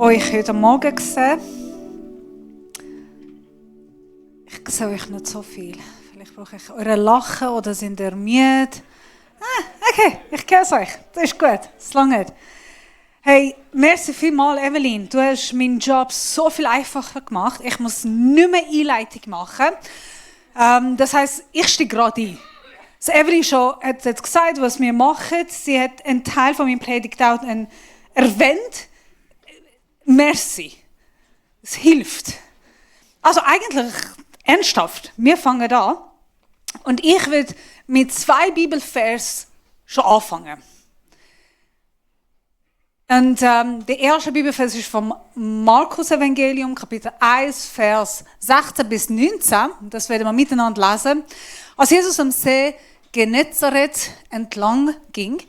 euch heute Morgen gesehen. Ich sehe euch nicht so viel. Vielleicht brauche ich eure Lachen oder sind ihr müde. Okay, ich kenne es euch. Das ist gut, das langt. Hey, merci vielmals, Evelyn. Du hast meinen Job so viel einfacher gemacht. Ich muss nicht mehr Einleitung machen. Das heisst, ich stehe gerade ein. Also Evelyn hat jetzt gesagt, was wir machen. Sie hat einen Teil von meinem Predigt auch erwähnt. Merci. Es hilft. Also eigentlich ernsthaft. Wir fangen an. Und ich will mit 2 Bibelvers schon anfangen. Und der erste Bibelvers ist vom Markus-Evangelium, Kapitel 1, Vers 16 bis 19. Das werden wir miteinander lesen. Als Jesus am See Genezareth entlang ging,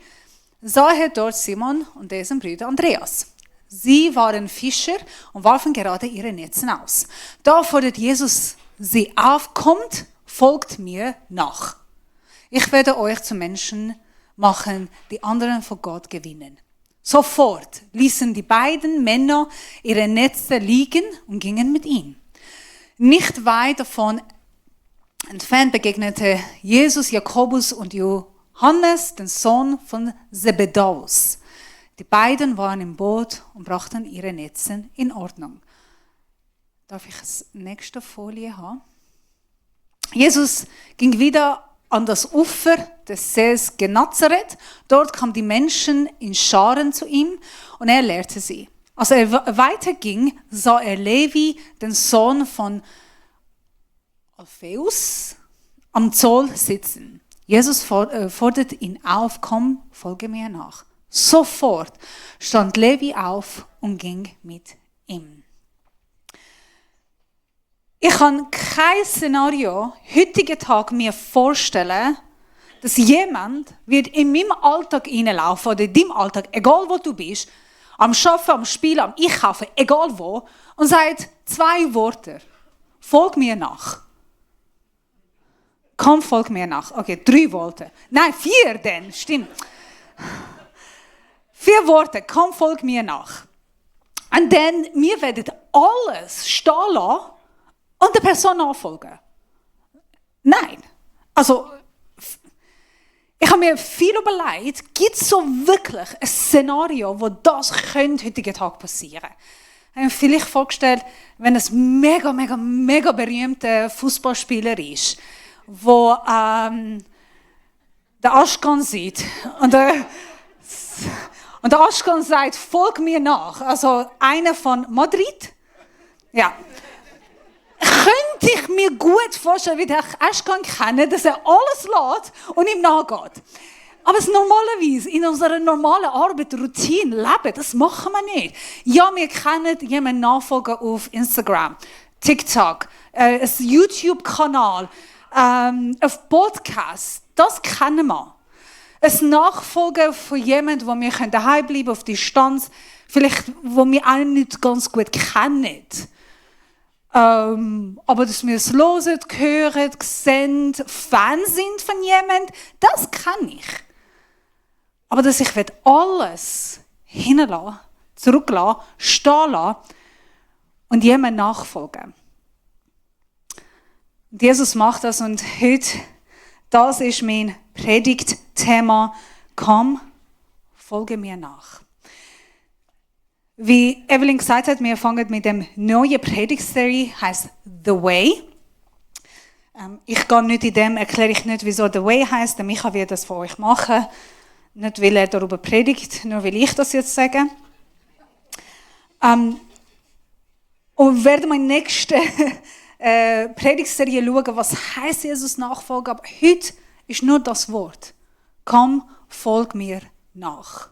sah er dort Simon und dessen Bruder Andreas. Sie waren Fischer und warfen gerade ihre Netze aus. Da fordert Jesus sie auf, kommt, folgt mir nach. Ich werde euch zu Menschen machen, die anderen vor Gott gewinnen. Sofort ließen die beiden Männer ihre Netze liegen und gingen mit ihm. Nicht weit davon entfernt begegnete Jesus Jakobus und Johannes, den Sohn von Zebedäus. Die beiden waren im Boot und brachten ihre Netze in Ordnung. Darf ich das nächste Folie haben? Jesus ging wieder an das Ufer des Sees Genezareth. Dort kamen die Menschen in Scharen zu ihm und er lehrte sie. Als er weiterging, sah er Levi, den Sohn von Alphaeus, am Zoll sitzen. Jesus forderte ihn auf, komm, folge mir nach. Sofort stand Levi auf und ging mit ihm. Ich kann kein Szenario heutigen Tag mir vorstellen, dass jemand wird in meinem Alltag reinlaufen oder in deinem Alltag, egal wo du bist, am Arbeiten, am Spielen, am Einkaufen, egal wo, und sagt 2 Worte. Folg mir nach. Komm, folg mir nach. Okay, 3 Worte. Nein, 4 denn, stimmt. 4 Worte, komm, folg mir nach. Und dann, wir werden alles stehen lassen und der Person nachfolgen. Nein. Also, ich habe mir viel überlegt, gibt es so wirklich ein Szenario, wo das könnte heutigen Tag passieren? Ich habe mir vielleicht vorgestellt, wenn es mega berühmter Fußballspieler ist, wo der Aschkan sieht und der Aschkan sagt, folg mir nach. Also einer von Madrid. Ja. Könnte ich mir gut vorstellen, wie der Aschkan kennt, dass er alles lässt und ihm nachgeht. Aber es normalerweise, in unserer normalen Arbeit, Routine, Leben, das machen wir nicht. Ja, wir kennen jemanden nachfolgen auf Instagram, TikTok, ein YouTube-Kanal, auf Podcast. Das kennen wir. Ein Nachfolgen von jemandem, wo wir daheim bleiben auf Distanz, vielleicht, wo wir auch nicht ganz gut kennen. Aber dass wir es hören, hören, sehen, Fan sind von jemandem, das kann ich. Aber dass ich alles hinlassen, zurücklassen, stehen lassen und jemandem nachfolgen. Und Jesus macht das und heute, das ist mein Predigtthema. Komm, folge mir nach. Wie Evelyn gesagt hat, wir fangen mit dem neuen Predigtserie, heißt The Way. Ich gehe nicht in dem, erkläre ich nicht, wieso The Way heißt. Der Micha wird das für euch machen. Nicht, weil er darüber predigt, nur weil ich das jetzt sage. Und werden wir in der nächsten Predigtserie schauen, was heißt Jesus nachfolgen. Aber heute ist nur das Wort. Komm, folg mir nach.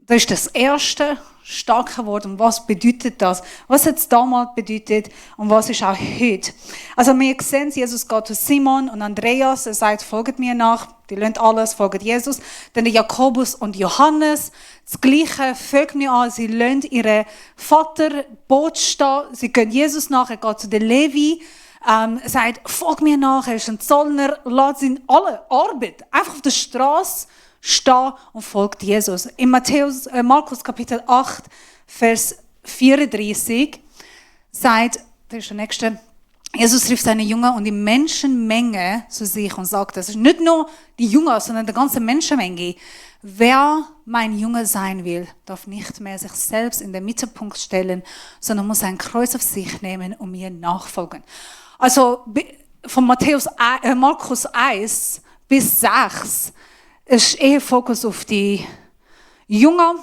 Das ist das erste starke Wort. Und was bedeutet das? Was hat es damals bedeutet und was ist auch heute? Also wir sehen, Jesus geht zu Simon und Andreas. Er sagt, folgt mir nach. Die lernen alles, folgt Jesus. Dann Jakobus und Johannes. Das Gleiche, folgt mir an. Sie lernen ihren Vater Boot stehen. Sie gehen Jesus nach. Er geht zu den Levi. Er sagt, folg mir nach. Er ist ein Zollner. Lässt ihn alle Arbeit einfach auf der Straße stehen und folgt Jesus. In Markus Kapitel 8, Vers 34, sagt, das ist der nächste, Jesus rief seine Jünger und die Menschenmenge zu sich und sagt, das ist nicht nur die Jünger, sondern die ganze Menschenmenge. Wer mein Jünger sein will, darf nicht mehr sich selbst in den Mittelpunkt stellen, sondern muss ein Kreuz auf sich nehmen und mir nachfolgen. Also von Markus 1 bis 6 ist eher Fokus auf die Jünger.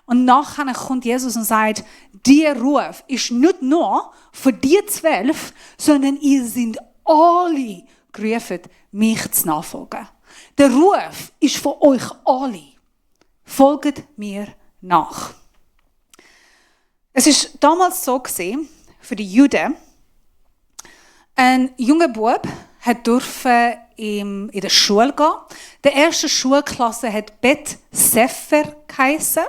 Und nachher kommt Jesus und sagt, der Ruf ist nicht nur für die 12, sondern ihr seid alle gerufen, mich zu nachfolgen. Der Ruf ist für euch alle. Folgt mir nach. Es ist damals so gewesen, für die Juden, ein junger Bub durfte in der Schule gehen. Die erste Schulklasse hat Bet Sefer geheissen.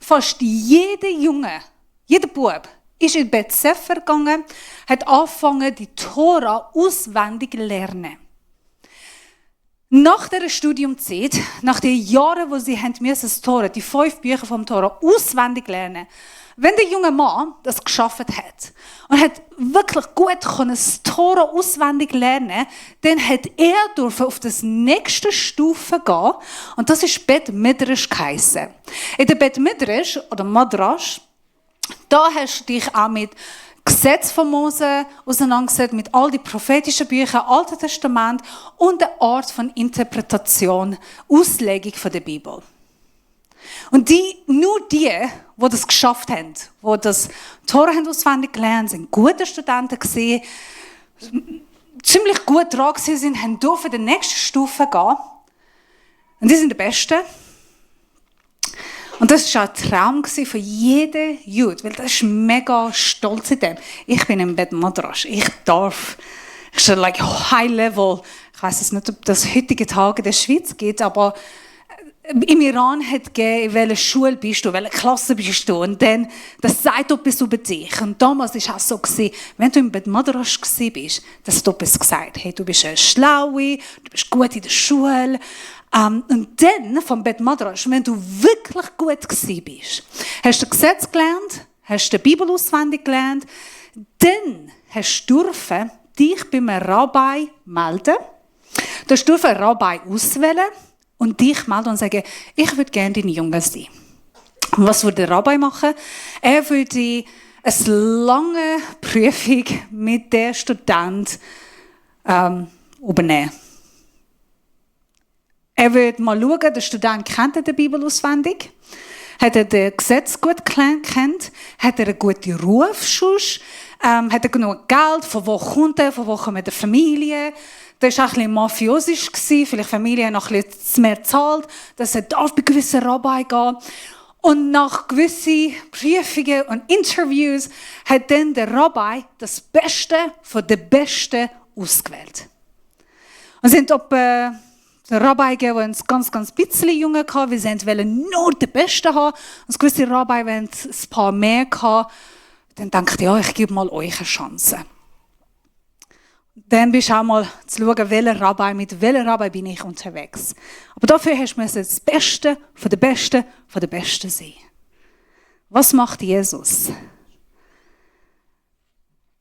Fast jeder Junge, jeder Bub, ist in Bet Sefer gegangen, hat angefangen, die Tora auswendig zu lernen. Nach der Studiumzeit, nach den Jahren, wo sie das Tora, die 5 Bücher vom Tora auswendig lernen, wenn der junge Mann das geschafft hat und hat wirklich gut das Tora auswendig lernen, dann hat er auf das nächste Stufe gehen und das ist Bet Midrash geheissen. In der Bet Midrash oder Madrash, da hast du dich auch mit Gesetz von Mose auseinandergesetzt, mit all die prophetischen Büchern, Altes Testament und der Art von Interpretation, Auslegung von der Bibel. Und nur die das geschafft haben, die das Tora auswendig gelernt sind, gute Studenten gesehen, ziemlich gut dran sind, haben dürfen die nächste Stufe gehen. Und die sind die Besten. Und das war ein Traum für jeden Jude, weil das ist mega stolz in dem. Ich bin im Bet Madrash, ich bin like high level. Ich weiss es nicht, ob das heutige Tage in der Schweiz geht, aber im Iran hat es gegeben, in welcher Schule bist du, in welcher Klasse bist du. Und dann, das sagt etwas über dich. Und damals war es auch so, wenn du im Bet Madrash bist, das hat etwas gesagt. Hey, du bist eine Schlaue, du bist gut in der Schule. Und dann, vom Bet Madrash, wenn du wirklich gut bist, hast du das Gesetz gelernt, hast die Bibel auswendig gelernt, dann hast du dürfen dich beim Rabbi melden. Du durfst einen Rabbi auswählen und dich melden und sagen, ich würde gerne dein Junge sein. Und was würde der Rabbi machen? Er würde eine lange Prüfung mit dem Student übernehmen. Er würde mal schauen, der Student kennt die Bibel auswendig, hat er das Gesetz gut kennt, hat er einen guten Ruf schon, hat er genug Geld, von wo kommt er, von wo kommt die Familie. Das war auch ein bisschen mafiosisch, vielleicht die Familie noch ein bisschen mehr zahlt, dass er darf bei gewissen Rabbi gehen. Und nach gewissen Prüfungen und Interviews hat dann der Rabbi das Beste von den Besten ausgewählt. Und sind der Rabbi gegeben, die ein ganz bisschen Junge hatten, weil sie wollten nur den Besten haben. Und gewisse Rabbi wollen ein paar mehr haben. Dann dachte ich, ja, ich gebe mal euch eine Chance. Dann bist du auch mal zu schauen, mit welchem Rabbi bin ich unterwegs. Aber dafür hast du das Beste von den Besten von den Besten sein. Was macht Jesus?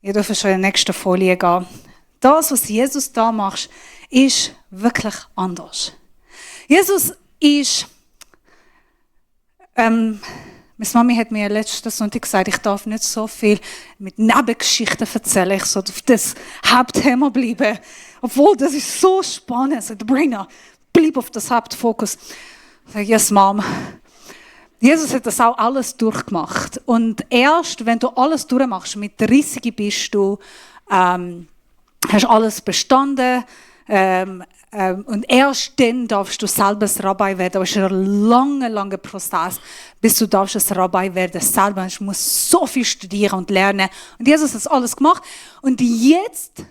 Ihr dürft schon in die nächste Folie gehen. Das, was Jesus da macht, ist wirklich anders. Jesus ist, meine Mami hat mir letzten Sonntag gesagt, ich darf nicht so viel mit Nebengeschichten erzählen. Ich soll auf das Hauptthema bleiben. Obwohl, das ist so spannend. So, Brainer, bleib auf das Hauptfokus. Ich sage, yes, Mom. Jesus hat das auch alles durchgemacht. Und erst, wenn du alles durchmachst, mit 30 bist du, hast alles bestanden, und erst dann darfst du selber ein Rabbi werden. Aber es ist ein langer Prozess, bis du darfst ein Rabbi werden selber. Du musst so viel studieren und lernen. Und Jesus hat das alles gemacht. Und jetzt,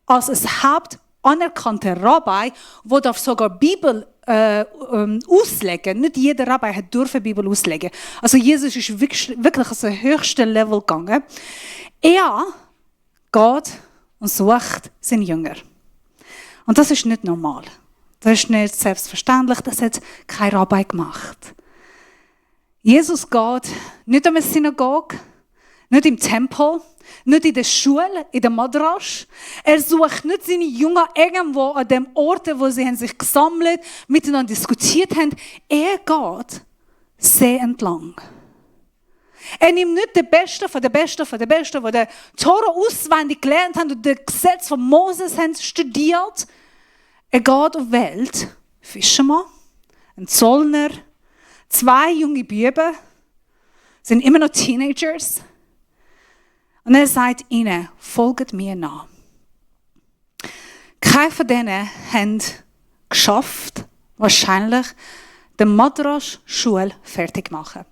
als ein hauptanerkannter Rabbi, wo darf sogar Bibel auslegen. Nicht jeder Rabbi hat dürfen Bibel auslegen. Also Jesus ist wirklich auf das höchste Level gegangen. Er geht und sucht seinen Jünger. Und das ist nicht normal. Das ist nicht selbstverständlich. Das hat kein Rabbi gemacht. Jesus geht nicht an eine Synagoge, nicht im Tempel, nicht in der Schule, in der Madrasch. Er sucht nicht seine Jünger irgendwo an dem Ort, wo sie sich gesammelt, miteinander diskutiert haben. Er geht See entlang. Er nimmt nicht den Besten von den Besten von den Besten, die den Tora auswendig gelernt haben und das Gesetz von Moses haben studiert. Er geht auf die Welt, Fischermann, ein Zollner, 2 junge Buben, sind immer noch Teenagers. Und er sagt ihnen, folgt mir nach. Keiner von denen hat geschafft, wahrscheinlich, die Madrasch-Schule fertig zu machen.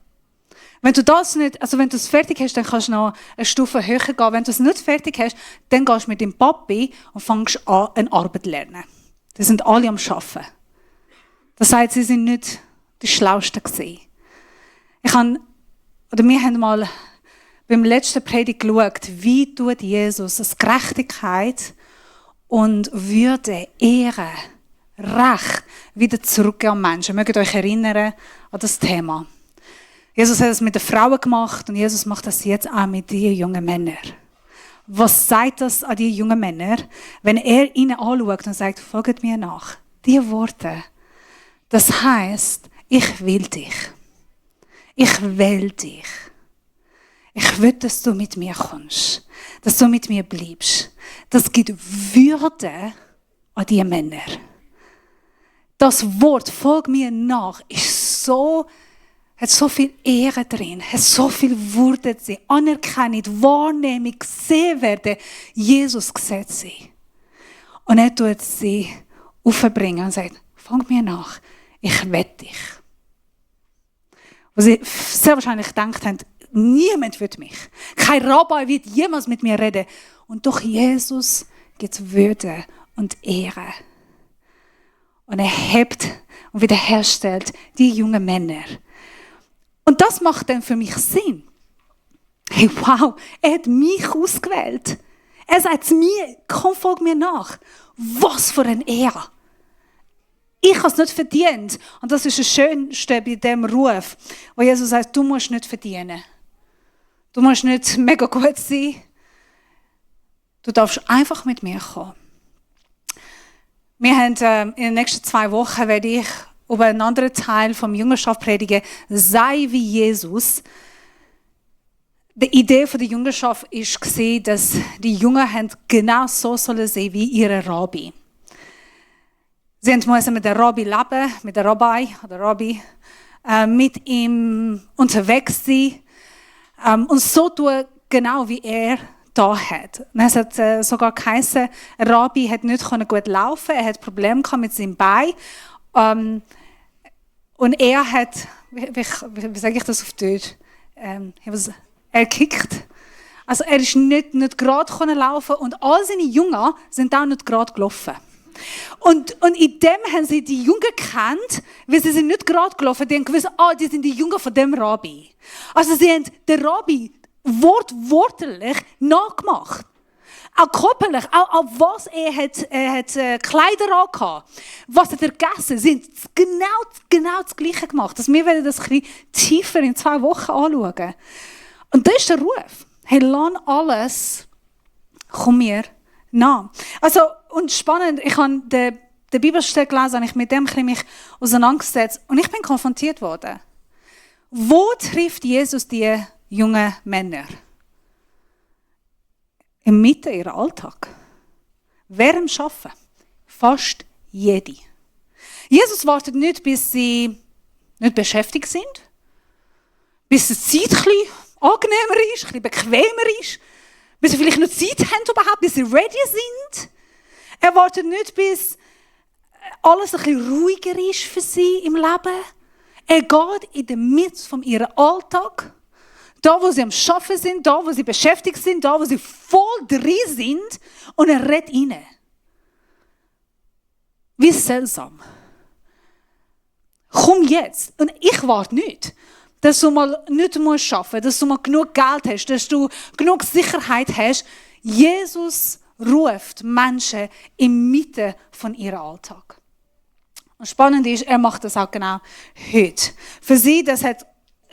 Wenn du das nicht, also wenn du es fertig hast, dann kannst du noch eine Stufe höher gehen. Wenn du es nicht fertig hast, dann gehst du mit deinem Papi und fängst an, eine Arbeit zu lernen. Die sind alle am Arbeiten. Das heißt, sie sind nicht die Schlausten gewesen. Wir haben mal beim letzten Predigt geschaut, wie tut Jesus das Gerechtigkeit und Würde, Ehre, Recht wieder zurückgeben an Menschen. Mögt ihr euch erinnern an das Thema? Jesus hat es mit den Frauen gemacht und Jesus macht das jetzt auch mit den jungen Männern. Was sagt das an die jungen Männer, wenn er ihnen anschaut und sagt, folgt mir nach? Diese Worte, das heisst, ich will dich. Ich will dich. Ich will, dass du mit mir kommst. Dass du mit mir bleibst. Das gibt Würde an diese Männer. Das Wort, folg mir nach, hat so viel Ehre drin, hat so viel Würde drin, Anerkennung, Wahrnehmung, gesehen werden, Jesus sieht sie. Und er tut sie aufbringen und sagt, folg mir nach, ich will dich. Wo sie sehr wahrscheinlich gedacht haben, niemand wird mich. Kein Rabbi wird jemals mit mir reden. Und doch Jesus gibt Würde und Ehre. Und er hebt und wiederherstellt die jungen Männer. Und das macht dann für mich Sinn. Hey, wow, er hat mich ausgewählt. Er sagt zu mir, komm, folg mir nach. Was für eine Ehre. Ich habe es nicht verdient. Und das ist das Schönste bei dem Ruf, wo Jesus sagt, du musst nicht verdienen. Du musst nicht mega gut sein. Du darfst einfach mit mir kommen. Wir haben in den nächsten 2 Wochen werde ich über einen anderen Teil vom Jüngerschaft predigen, sei wie Jesus. Die Idee der Jüngerschaft war, dass die Jungen genau so sein sollen wie ihre Rabbi. Sie mussten mit der Rabbi leben, mit der Rabbi oder Rabbi, mit ihm unterwegs sein und so tun, genau wie er da hat. Und es hat sogar geheißen, Rabbi hat nicht gut laufen, er hat Probleme mit seinem Bein. Und er hat, wie sage ich das auf Deutsch? Er kickt. Also er ist nicht gerade laufen und all seine Jünger sind auch nicht gerade gelaufen. Und in dem haben sie die Jünger gekannt, weil sie sind nicht gerade gelaufen. Die haben gewusst, die sind die Jünger von dem Rabbi. Also sie haben den Rabbi wortwörtlich nachgemacht. Auch körperlich, auch was er hat Kleider angehabt, was hat er gegessen, sind genau das Gleiche gemacht. Also wir werden das ein bisschen tiefer in 2 Wochen anschauen. Und das ist der Ruf. Hey, lass alles, komm mir nach. Also, und spannend, ich habe den Bibelstelle gelesen und ich mit dem mich auseinandergesetzt und ich bin konfrontiert worden. Wo trifft Jesus die jungen Männer? Im Mitte ihrer Alltag. Wer am Arbeiten? Fast jede. Jesus wartet nicht, bis sie nicht beschäftigt sind, bis die Zeit ein bisschen angenehmer ist, ein bisschen bequemer ist, bis sie vielleicht noch Zeit haben überhaupt, bis sie ready sind. Er wartet nicht, bis alles ein bisschen ruhiger ist für sie im Leben. Er geht in der Mitte von ihrem Alltag. Da, wo sie am Arbeiten sind, da, wo sie beschäftigt sind, da, wo sie voll drin sind und er redet ihnen. Wie seltsam. Komm jetzt. Und ich warte nicht, dass du mal nicht arbeiten musst, dass du mal genug Geld hast, dass du genug Sicherheit hast. Jesus ruft Menschen in der Mitte von ihrem Alltag. Und spannend ist, er macht das auch genau heute. Für sie, das hat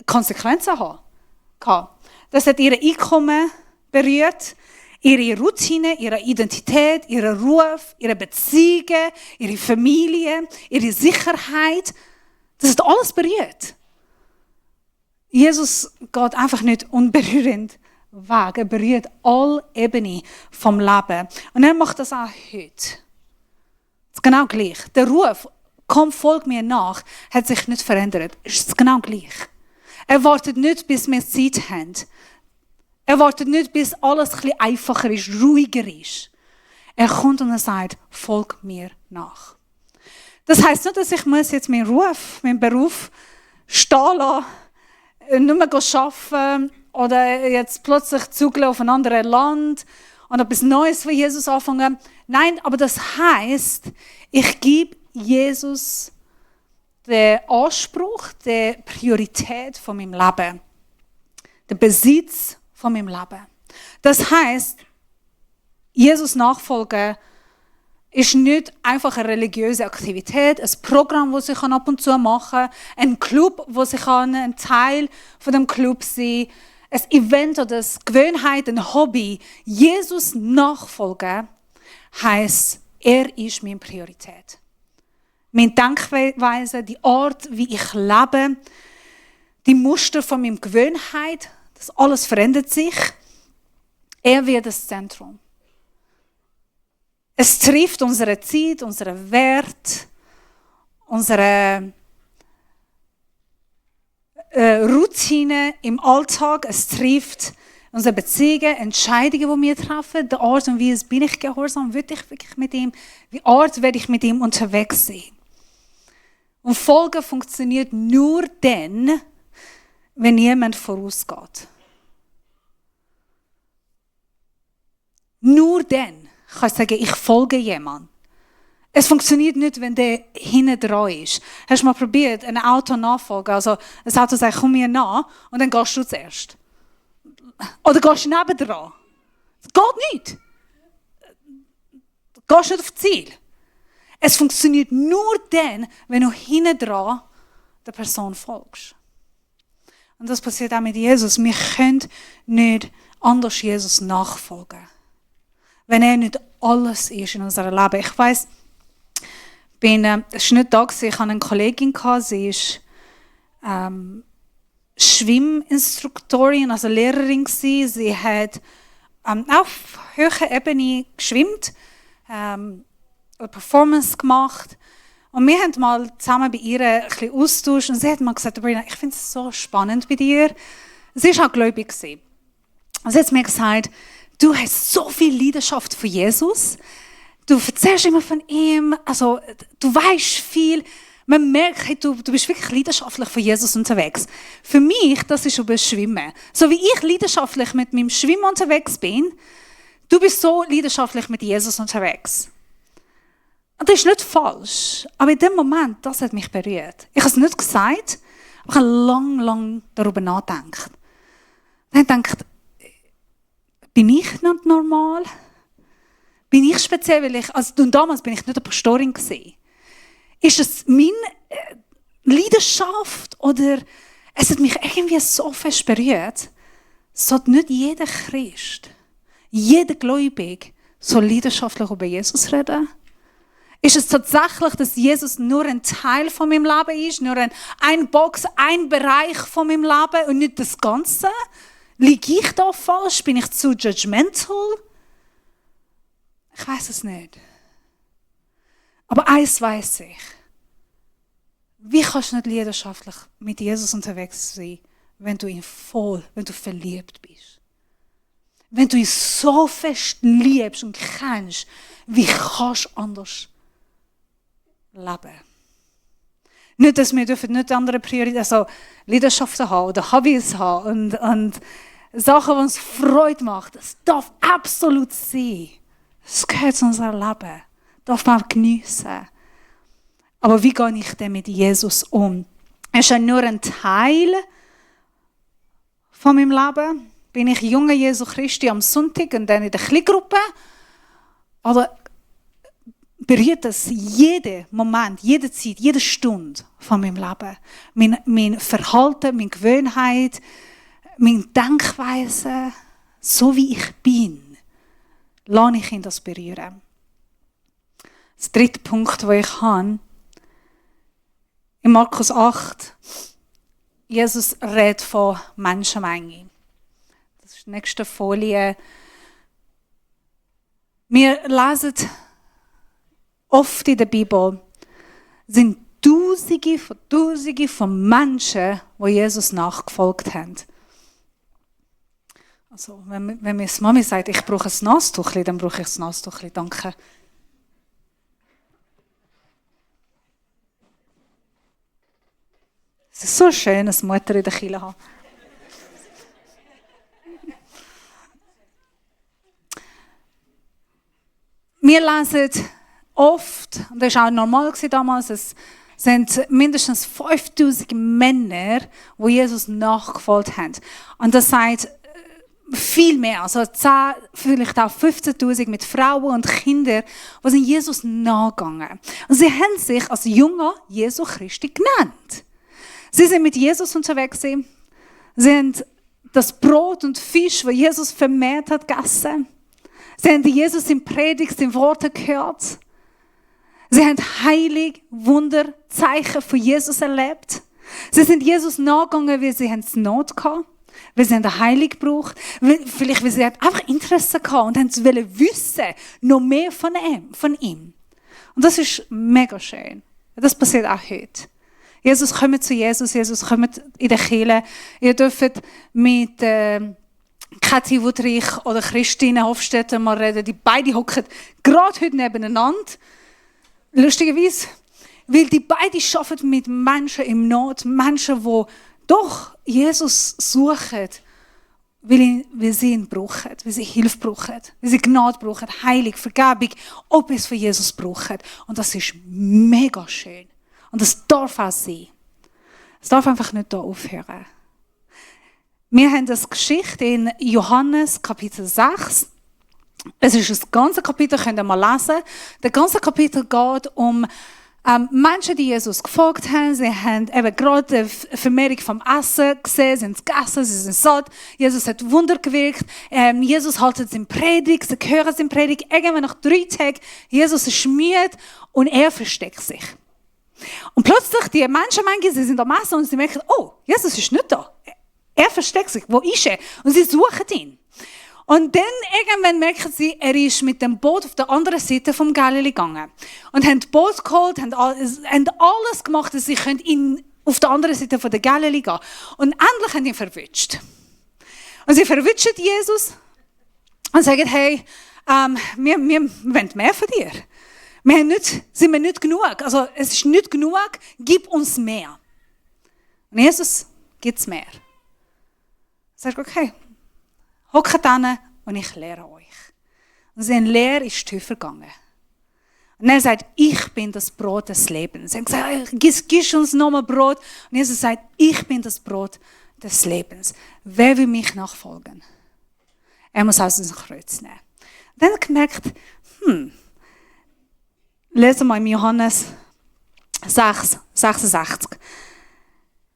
Konsequenzen haben. Das hat ihr Einkommen berührt, ihre Routine, ihre Identität, ihren Ruf, ihre Beziehungen, ihre Familie, ihre Sicherheit. Das hat alles berührt. Jesus geht einfach nicht unberührend weg. Er berührt alle Ebenen vom Leben. Und er macht das auch heute. Das ist genau gleich. Der Ruf, komm, folg mir nach, hat sich nicht verändert. Es ist genau gleich. Er wartet nicht, bis wir Zeit haben. Er wartet nicht, bis alles ein bisschen einfacher ist, ruhiger ist. Er kommt und er sagt, folg mir nach. Das heisst nicht, dass ich jetzt meinen Ruf, meinen Beruf stehen lassen, nicht mehr arbeiten oder jetzt plötzlich zügeln auf ein anderes Land und etwas Neues für Jesus anfangen. Nein, aber das heisst, ich gebe Jesus den Anspruch, die Priorität von meinem Leben, den Besitz von meinem Leben. Das heisst, Jesus nachfolgen ist nicht einfach eine religiöse Aktivität, ein Programm, das ich ab und zu machen kann, ein Club, wo ich ein Teil von dem Club sein kann, ein Event oder eine Gewohnheit, ein Hobby. Jesus nachfolgen heisst, er ist meine Priorität. Meine Denkweise, die Art, wie ich lebe, die Muster von meiner Gewohnheit, das alles verändert sich. Er wird das Zentrum. Es trifft unsere Zeit, unseren Wert, unsere Routine im Alltag. Es trifft unsere Beziehungen, Entscheidungen, die wir treffen, die Art und Weise, bin ich gehorsam, will ich wirklich mit ihm, wie Art werde ich mit ihm unterwegs sein. Und Folgen funktioniert nur dann, wenn jemand vorausgeht. Nur dann kann ich sagen, ich folge jemandem. Es funktioniert nicht, wenn der hinten dran ist. Hast du mal probiert, ein Auto nachfolgen? Also ein Auto sagt, komm mir nach und dann gehst du zuerst. Oder gehst du nebendran? Das geht nicht. Du gehst nicht auf Ziel. Es funktioniert nur dann, wenn du hinten dran der Person folgst. Und das passiert auch mit Jesus. Wir können nicht anders Jesus nachfolgen, wenn er nicht alles ist in unserem Leben. Ich weiss, es war nicht da, ich hatte eine Kollegin, sie ist Schwimminstruktorin, also Lehrerin. Sie hat auf höherer Ebene geschwimmt, eine Performance gemacht. Und wir haben mal zusammen bei ihr ein bisschen austauscht und sie hat mal gesagt, Sabrina, ich finde es so spannend bei dir. Sie war auch gläubig. Und sie hat mir gesagt, du hast so viel Leidenschaft für Jesus. Du erzählst immer von ihm. Also, du weißt viel. Man merkt, hey, du bist wirklich leidenschaftlich für Jesus unterwegs. Für mich, das ist über Schwimmen. So wie ich leidenschaftlich mit meinem Schwimmen unterwegs bin, du bist so leidenschaftlich mit Jesus unterwegs. Und das ist nicht falsch. Aber in dem Moment, das hat mich berührt. Ich habe es nicht gesagt, aber ich habe lang darüber nachgedacht. Dann habe ich gedacht, bin ich nicht normal? Bin ich speziell, weil damals bin ich nicht eine Pastorin gewesen. Ist es meine Leidenschaft oder es hat mich irgendwie so fest berührt, sollte nicht jeder Christ, jeder Gläubige so leidenschaftlich über Jesus reden? Ist es tatsächlich, dass Jesus nur ein Teil von meinem Leben ist, nur ein Box, ein Bereich von meinem Leben und nicht das Ganze? Liege ich da falsch? Bin ich zu judgmental? Ich weiß es nicht. Aber eins weiss ich. Wie kannst du nicht leidenschaftlich mit Jesus unterwegs sein, wenn du verliebt bist? Wenn du ihn so fest liebst und kennst, wie kannst du anders leben? Nicht, dass wir nicht andere Prioritäten, also Leidenschaften haben oder Hobbys haben und Sachen, die uns Freude machen. Das darf absolut sein. Das gehört zu unserem Leben. Das darf man auch geniessen. Aber wie gehe ich denn mit Jesus um? Er ist ja nur ein Teil von meinem Leben. Bin ich junger Jesu Christi am Sonntag und dann in der Kleingruppe? Oder berührt das jeden Moment, jede Zeit, jede Stunde von meinem Leben. Mein Verhalten, meine Gewohnheit, meine Denkweise, so wie ich bin, lasse ich ihn das berühren. Der dritte Punkt, den ich habe, in Markus 8, Jesus redet von Menschenmenge. Das ist die nächste Folie. Wir lesen oft in der Bibel, sind Tausende von Menschen, die Jesus nachgefolgt haben. Also, wenn meine Mami sagt, ich brauche ein Nastuchli, dann brauche ich ein Nastuchli. Danke. Es ist so schön, dass Mutter in der Kirche hat. Wir lesen oft, und das war auch normal damals, es sind mindestens 5000 Männer, die Jesus nachgefolgt haben. Und das sagt viel mehr, also 10, vielleicht auch 15.000 mit Frauen und Kindern, die sind Jesus nachgegangen. Und sie haben sich als Jünger Jesu Christi genannt. Sie sind mit Jesus unterwegs. Sie haben das Brot und Fisch, das Jesus vermehrt hat, gegessen. Sie haben Jesus in Predigt, in Worten gehört. Sie haben heilig, Wunder, Zeichen von Jesus erlebt. Sie sind Jesus nachgegangen, weil sie es Not hatten, weil sie eine Heilung gebraucht, vielleicht weil sie einfach Interesse hatten und wollten wissen, noch mehr von ihm. Und das ist mega schön. Das passiert auch heute. Jesus, kommt zu Jesus, kommt in der Kirche. Ihr dürft mit Kathi Wuttrich oder Christine Hofstetter mal reden. Die beiden hocken gerade heute nebeneinander. Lustigerweise, weil die beiden arbeiten mit Menschen im Not, Menschen, die doch Jesus suchen, weil sie ihn brauchen, weil sie Hilfe brauchen, weil sie Gnade brauchen, Heilung, Vergebung, ob es von Jesus brauchen. Und das ist mega schön. Und das darf auch sein. Es darf einfach nicht hier aufhören. Wir haben das Geschichte in Johannes Kapitel 6. Es ist das ganze Kapitel, könnt ihr mal lesen. Das ganze Kapitel geht um Menschen, die Jesus gefolgt haben. Sie haben eben gerade die Vermehrung vom Essen gesehen, sie haben es gegessen, sie sind satt. Jesus hat Wunder gewirkt. Jesus hält seine Predigt, sie hören seine Predigt. Irgendwann nach 3 Tagen, Jesus ist müde und er versteckt sich. Und plötzlich, die Menschenmenge, sie sind am Essen und sie merken, oh, Jesus ist nicht da. Er versteckt sich. Wo ist er? Und sie suchen ihn. Und dann irgendwann merken sie, er ist mit dem Boot auf der anderen Seite vom Galilee gegangen. Und haben das Boot geholt, haben alles gemacht, dass sie ihn auf der anderen Seite von der Galilee gehen. Und endlich haben sie ihn verwünscht. Und sie verwünschen Jesus und sagen, hey, wir wollen mehr von dir. Sind wir nicht genug? Also es ist nicht genug, gib uns mehr. Und Jesus gibt es mehr. Er sagt, okay, hockt hin und ich lehre euch. Und seine Lehre ist tiefer gegangen. Und er sagt, ich bin das Brot des Lebens. Er sagt, gib uns nochmal Brot. Und Jesus sagt, ich bin das Brot des Lebens. Wer will mich nachfolgen? Er muss also sein Kreuz nehmen. Und dann hat er gemerkt, lesen wir in Johannes 6, 66.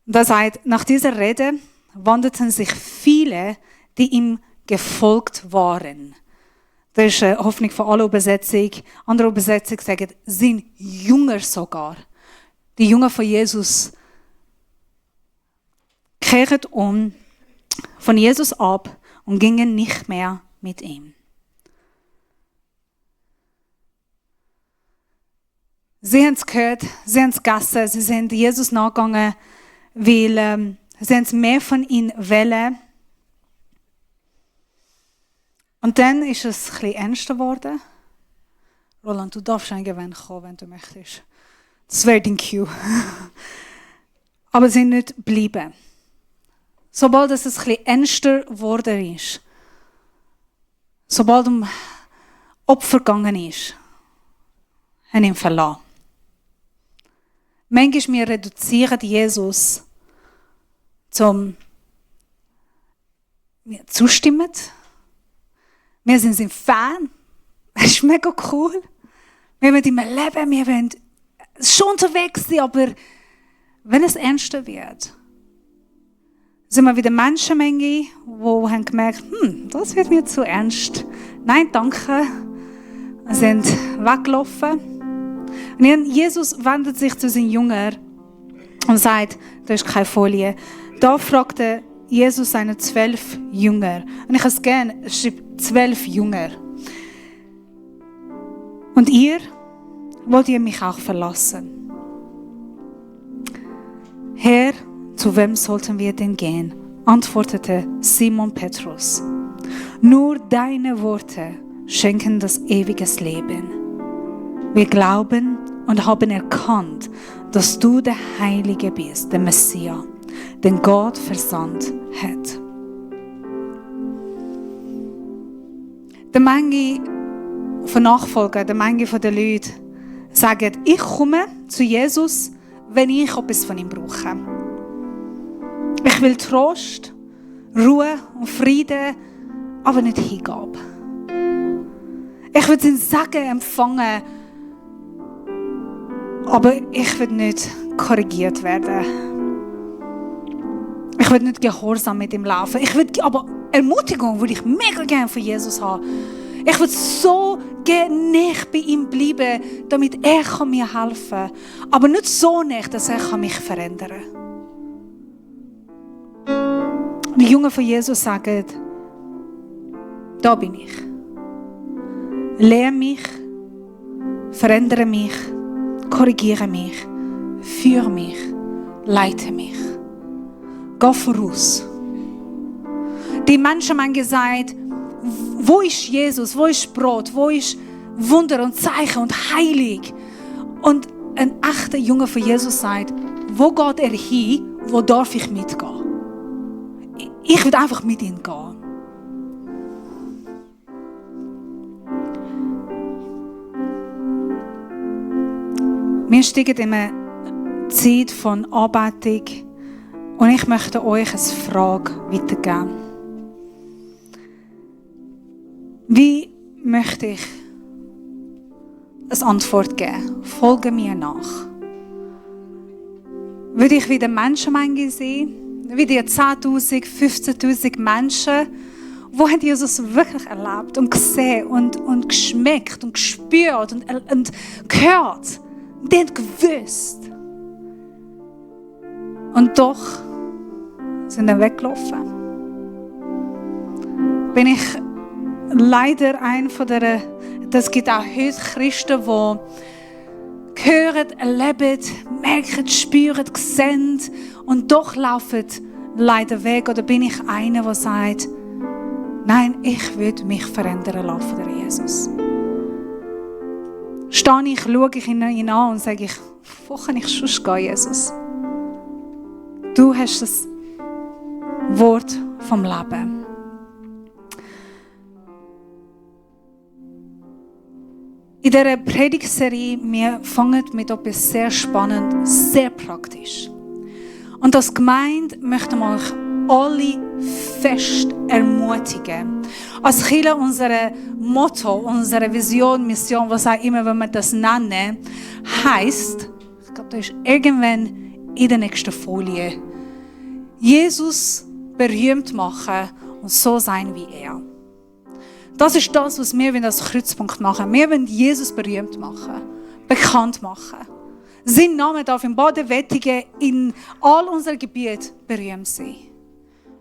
Und da sagt, nach dieser Rede wanderten sich viele, die ihm gefolgt waren. Das ist eine Hoffnung von aller Übersetzung. Andere Übersetzungen sagen, sind Jünger sogar. Die Jünger von Jesus kehrten von Jesus ab und gingen nicht mehr mit ihm. Sie haben es gehört, sie haben es gegessen, sie sind Jesus nachgegangen, weil sie haben mehr von ihm wollen. Und dann ist es ein bisschen ernster geworden. Roland, du darfst irgendwann kommen, wenn du möchtest. Das wäre dein Cue. Aber sie sind nicht geblieben. Sobald es ein bisschen ernster geworden ist, sobald Opfer gegangen ist, haben ihn verlassen. Manchmal wir reduzieren Jesus zum zustimmen. Wir sind sein Fan. Das ist mega cool. Wir wollen immer leben, wir wollen schon unterwegs sein, aber wenn es ernster wird, sind wir wieder Menschenmenge, die haben gemerkt, das wird mir zu ernst. Nein, danke. Und sind weggelaufen. Und Jesus wendet sich zu seinen Jüngern und sagt, da ist keine Folie. Da fragte Jesus seine 12 Jünger. Und ich habe es gerne, es schreibt 12 Jünger. Und ihr, wollt ihr mich auch verlassen? Herr, zu wem sollten wir denn gehen? Antwortete Simon Petrus. Nur deine Worte schenken das ewige Leben. Wir glauben und haben erkannt, dass du der Heilige bist, der Messias, den Gott versandt hat. Die Menge von Nachfolgern, die Menge der Leute sagen, ich komme zu Jesus, wenn ich etwas von ihm brauche. Ich will Trost, Ruhe und Frieden, aber nicht Hingabe. Ich will seinen Segen empfangen, aber ich will nicht korrigiert werden. Ich will nicht gehorsam mit ihm laufen. Aber Ermutigung würde ich mega gerne von Jesus haben. Ich will so gerne nicht bei ihm bleiben, damit er mir helfen kann. Aber nicht so nicht, dass er mich verändern kann. Die Jungen von Jesus sagen, da bin ich. Lehre mich, verändere mich, korrigiere mich, führe mich, leite mich. Geh voraus. Die Menschen haben gesagt, wo ist Jesus, wo ist Brot, wo ist Wunder und Zeichen und Heilig? Und ein echter Junge von Jesus sagt, wo geht er hin, wo darf ich mitgehen? Ich will einfach mit ihm gehen. Wir steigen in eine Zeit von Anbetung und ich möchte euch eine Frage weitergeben. Wie möchte ich eine Antwort geben? Folge mir nach. Würde ich wieder Menschenmenge sehen? Wie die 10.000, 15.000 Menschen, wo haben Jesus wirklich erlebt und gesehen und geschmeckt und gespürt und gehört. Die haben gewusst. Und doch sind sie weggelaufen. Bin ich leider ein von der, das gibt auch heute Christen, die hören, erleben, merken, spüren, sehen und doch laufen leider weg. Oder bin ich einer, der sagt, nein, ich will mich verändern lassen, der Jesus. Stehe ich, schaue ich ihn an und sage ich, wo kann ich sonst gehen, Jesus? Du hast das Wort vom Leben. In dieser Predigtserie, wir fangen mit etwas sehr spannend, sehr praktisch. Und als Gemeinde möchten wir euch alle fest ermutigen. Als Kirche unser Motto, unsere Vision, Mission, was auch immer, wenn wir das nennen, heisst, ich glaube, das ist irgendwann in der nächsten Folie, Jesus berühmt machen und so sein wie er. Das ist das, was wir als Kreuzpunkt machen. Wir wollen Jesus berühmt machen, bekannt machen. Sein Name darf im Baden-Wettigen in all unseren Gebieten berühmt sein.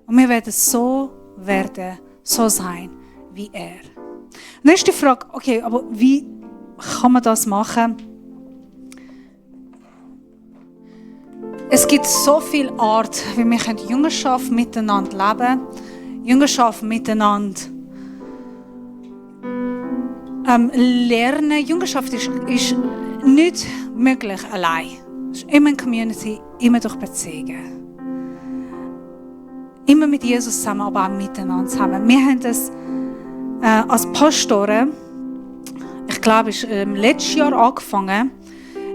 Und wir werden so werden, so sein wie er. Und dann ist die Frage, okay, aber wie kann man das machen? Es gibt so viele Arten, wie wir Jüngerschaft miteinander leben, Jüngerschaft miteinander lernen. Jüngerschaft ist nicht möglich allein. Es ist immer in Community, immer durch Beziehungen. Immer mit Jesus zusammen, aber auch miteinander zusammen. Wir haben das als Pastoren, ich glaube, es ist letztes Jahr angefangen,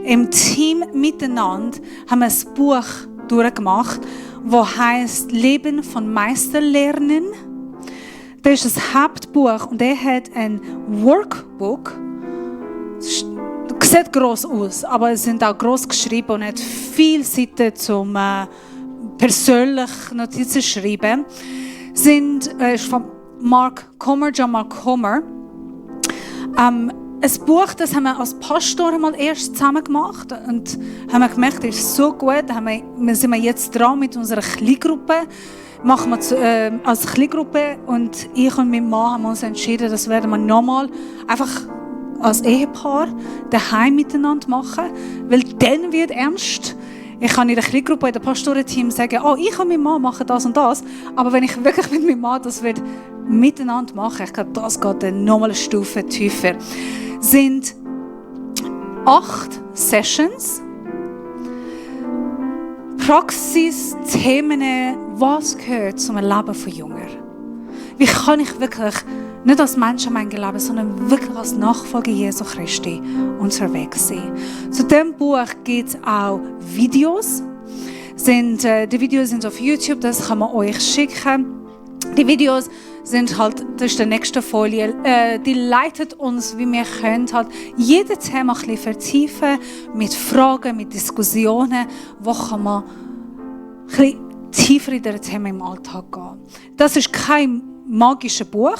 im Team miteinander haben wir ein Buch durchgemacht, das heisst Leben von Meister lernen. Das ist das Hauptbuch und er hat ein Workbook. sieht gross aus, aber es sind auch gross geschrieben und hat viele Seiten zum persönlich Notizen schreiben. Ist von John Mark Comer. Ein Buch, das haben wir als Pastor mal erst zusammen gemacht und haben wir gemerkt, das ist so gut. Sind wir jetzt dran mit unserer Kleingruppe. Machen wir als Kleingruppe und ich und mein Mann haben uns entschieden, das werden wir nochmal einfach als Ehepaar daheim miteinander machen, weil dann wird ernst. Ich kann in der Kleingruppe, in der Pastorenteam sagen, oh, ich und mein Mann machen das und das, aber wenn ich wirklich mit meinem Mann das miteinander machen, ich glaube, das geht dann nochmal eine Stufe tiefer. Sind 8 Sessions, Praxisthemen, was gehört zum Leben von Jüngern? Wie kann ich wirklich nicht als Mensch mein Leben, sondern wirklich als Nachfolger Jesu Christi unterwegs sein? Zu diesem Buch gibt es auch Videos. Die Videos sind auf YouTube, das kann man euch schicken. Die Videos sind halt, das ist die nächste Folie, die leitet uns, wie wir können, halt jedes Thema ein bisschen vertiefen, mit Fragen, mit Diskussionen, wo kann man ein bisschen tiefer in dieses Thema im Alltag gehen. Das ist kein magisches Buch.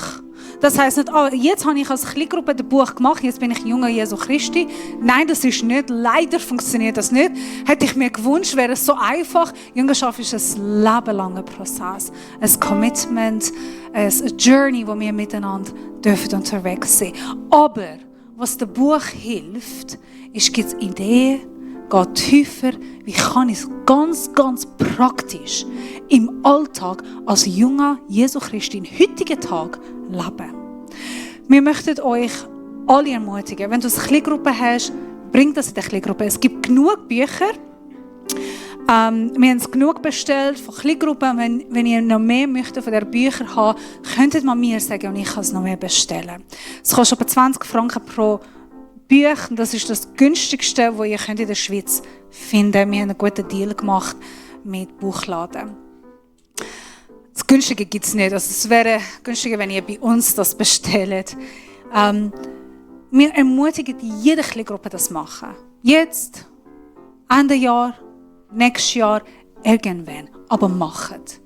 Das heisst nicht, jetzt habe ich als Kleingruppe ein Buch gemacht, jetzt bin ich Jünger Jesu Christi. Nein, das ist nicht. Leider funktioniert das nicht. Hätte ich mir gewünscht, wäre es so einfach. Jüngerschaft ist ein lebenlanger Prozess. Ein Commitment, eine Journey, wo wir miteinander dürfen unterwegs sein. Aber was dem Buch hilft, ist, gibt es Ideen, geht tiefer, wie kann ich es ganz, ganz praktisch im Alltag als junger Jesu Christi im heutigen Tag leben. Wir möchten euch alle ermutigen, wenn du eine Kleingruppe hast, bring das in die Kleingruppe. Es gibt genug Bücher. Wir haben es genug bestellt von Kleingruppen. Wenn ihr noch mehr möchtet von den Büchern haben, könntet ihr mir sagen und ich kann es noch mehr bestellen. Es kostet etwa 20 Franken pro Buch. Das ist das günstigste, das ihr in der Schweiz finden könnt. Wir haben einen guten Deal gemacht mit Buchladen. Das Günstige gibt es nicht. Also es wäre günstiger, wenn ihr bei uns das bestellt. Wir ermutigen jede Kleingruppe, das zu machen. Jetzt, Ende Jahr, nächstes Jahr, irgendwann. Aber macht.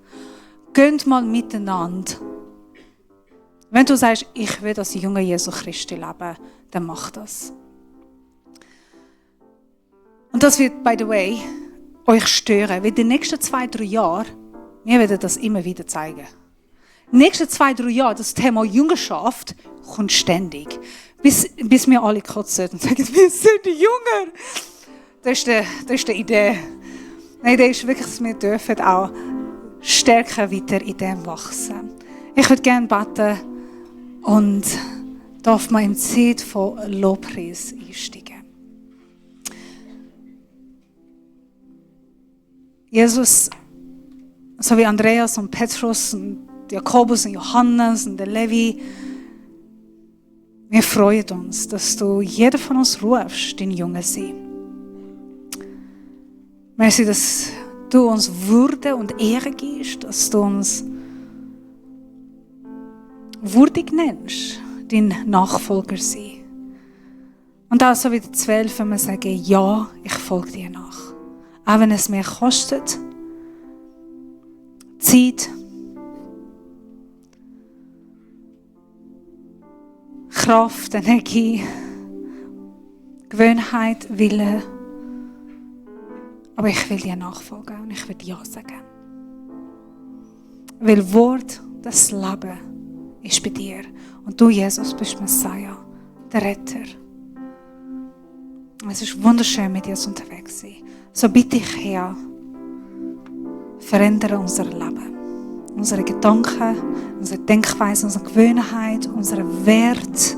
Geht mal miteinander. Wenn du sagst, ich will als junger Jesu Christi leben, dann mach das. Und das wird, by the way, euch stören. Weil die nächsten 2-3 Jahre, wir werden das immer wieder zeigen. Die nächsten 2-3 Jahre, das Thema Jüngerschaft kommt ständig. Bis wir alle kotzen und sagen, wir sind Jünger. Das ist die Idee. Nein, die ist wirklich, dass wir dürfen auch stärker weiter in dem wachsen. Ich würde gerne beten und darf man im Zeit von Lobpreis einsteigen. Jesus, so wie Andreas und Petrus und Jakobus und Johannes und der Levi, wir freuen uns, dass du jeder von uns rufst, den Jungen sein. Merci, dass du uns Würde und Ehre gibst, dass du uns würdig nennst, dein Nachfolger sein. Und auch so wie die 12, wenn wir sagen, ja, ich folge dir nach. Auch wenn es mir kostet, Zeit, Kraft, Energie, Gewohnheit, Wille. Aber ich will dir nachfolgen und ich will ja sagen. Weil Wort, das Leben ist bei dir. Und du, Jesus, bist Messiah, der Retter. Es ist wunderschön, mit dir unterwegs zu sein. So bitte ich, Herr, verändere unser Leben. Unsere Gedanken, unsere Denkweise, unsere Gewohnheit, unsere Wert.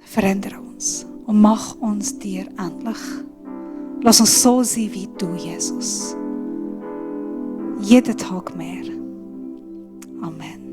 Verändere uns und mach uns dir ähnlich. Lass uns so sein wie du, Jesus. Jeden Tag mehr. Amen.